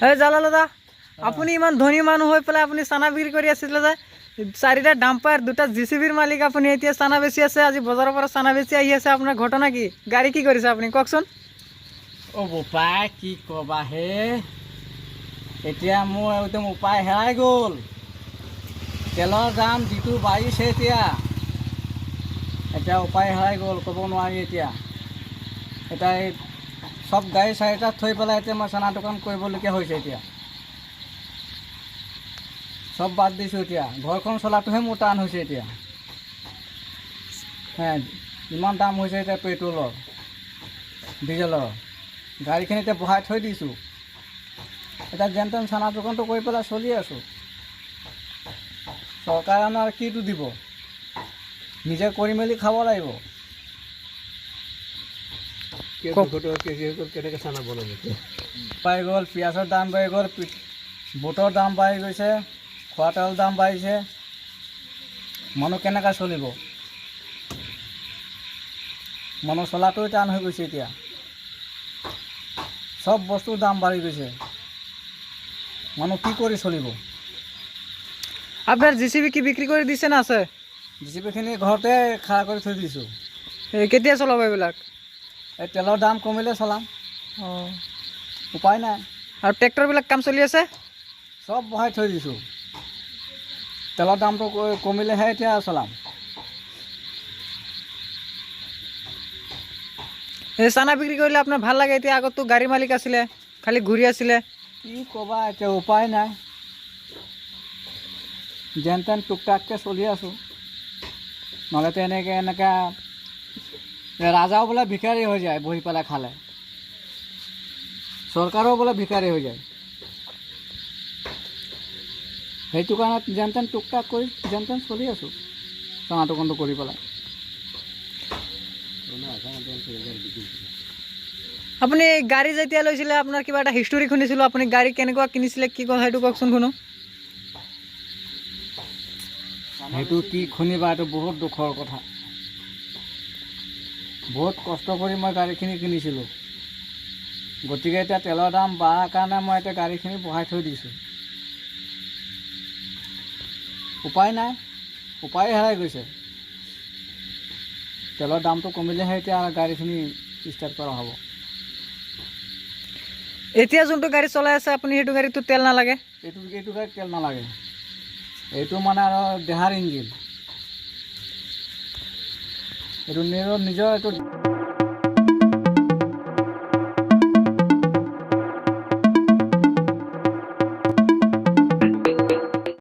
এই জালাল দাদা, আপুনি ইমান ধনী মানুহ হৈ পেলাই আপুনি চানা বিক্ৰী কৰি আছিলে যে? চাৰিটা ডাম্পাৰ, দুটা জেচিবিৰ মালিক আপুনি, এতিয়া চানা বেচি আছে। আজি বজাৰৰ পৰা চানা বেচি আহি আছে। আপোনাৰ ঘটনা কি? গাড়ী কি কৰিছে আপুনি, কওকচোন। অ' বোপাই, কি ক'বা হে, এতিয়া মোৰ একদম উপায় হেৰাই গ'ল। তেলৰ দাম যিটো বাঢ়িছে, এতিয়া এতিয়া উপায় হেৰাই গ'ল, ক'ব নোৱাৰি। এতিয়া এতিয়া এই চব গাড়ী চাৰিটা থৈ পেলাই এতিয়া মই চানা দোকান কৰিবলগীয়া হৈছে। এতিয়া চব বাদ দিছোঁ। এতিয়া ঘৰখন চলাটোহে মোৰ টান হৈছে এতিয়া। হে, ইমান দাম হৈছে এতিয়া পেট্ৰলৰ, ডিজেলৰ। গাড়ীখিনি এতিয়া বহাই থৈ দিছোঁ। এতিয়া যেন তেন চানা দোকানটো কৰি পেলাই চলি আছোঁ। চৰকাৰে আৰু কিটো দিব? নিজে কৰি মেলি খাব লাগিব। কেনেকৈ চানা বনাব? বাঢ়ি গ'ল, পিঁয়াজৰ দাম বাঢ়ি গ'ল, বুটৰ দাম বাঢ়ি গৈছে, খোৱা তেলৰ দাম বাঢ়িছে। মানুহ কেনেকৈ চলিব? মানুহ চলাটোৱে টান হৈ গৈছে। এতিয়া চব বস্তুৰ দাম বাঢ়ি গৈছে। মানুহ কি কৰি চলিব? আপোনাৰ জেচিবি কি বিক্ৰী কৰি দিছে না আছে? জেচিবিখিনি ঘৰতে খাৰা কৰি থৈ দিছোঁ। এই কেতিয়া চলাব এইবিলাক? এই তেলৰ দাম কমিলে চলাম। অঁ। উপায় নাই। আৰু ট্ৰেক্টৰবিলাক কাম চলি আছে? চব বহাই থৈ দিছোঁ। তেলৰ দামটো কমিলেহে এতিয়া চলাম। এই চানা বিক্ৰী কৰিলে আপোনাৰ ভাল লাগে এতিয়া? আগততো গাড়ী মালিক আছিলে, খালি ঘূৰি আছিলে। কি ক'বা, এতিয়া উপায় নাই। যেন তেন টুক টাককৈ চলি আছোঁ। নহ'লেতো এনেকৈ এনেকৈ ৰাজাও বোলে ভিখাৰী হৈ যায় বহি পেলাই খালে, চৰকাৰেও বোলে ভিখাৰী হৈ যায়। সেইটো কাৰণে যেন তেন টুক টাক কৰি যেন তেন চলি আছোঁ, চানা দোকানটো কৰি পেলাই। আপুনি গাড়ী যেতিয়া লৈছিলে, আপোনাৰ কিবা এটা হিষ্টৰী শুনিছিলোঁ। আপুনি গাড়ী কেনেকুৱা কিনিছিলে, কি কথা, সেইটো কওকচোন শুনো। সেইটো কি শুনিবা, এইটো বহুত দুখৰ কথা। বহুত কষ্ট কৰি মই গাড়ীখিনি কিনিছিলোঁ। গতিকে এতিয়া তেলৰ দাম বঢ়াৰ কাৰণে মই এতিয়া গাড়ীখিনি বঢ়াই থৈ দিছোঁ। উপায় নাই, উপায় হেৰাই গৈছে। তেলৰ দামটো কমিলেহে এতিয়া গাড়ীখিনি ষ্টাৰ্ট কৰা হ'ব। এতিয়া যোনটো গাড়ী চলাই আছে আপুনি, সেইটো গাড়ীতো তেল নালাগে? এইটো গাড়ীত তেল নালাগে। এইটো মানে আৰু দেহাৰ ইঞ্জিন। এইটো নিজৰ নিজৰ এইটো।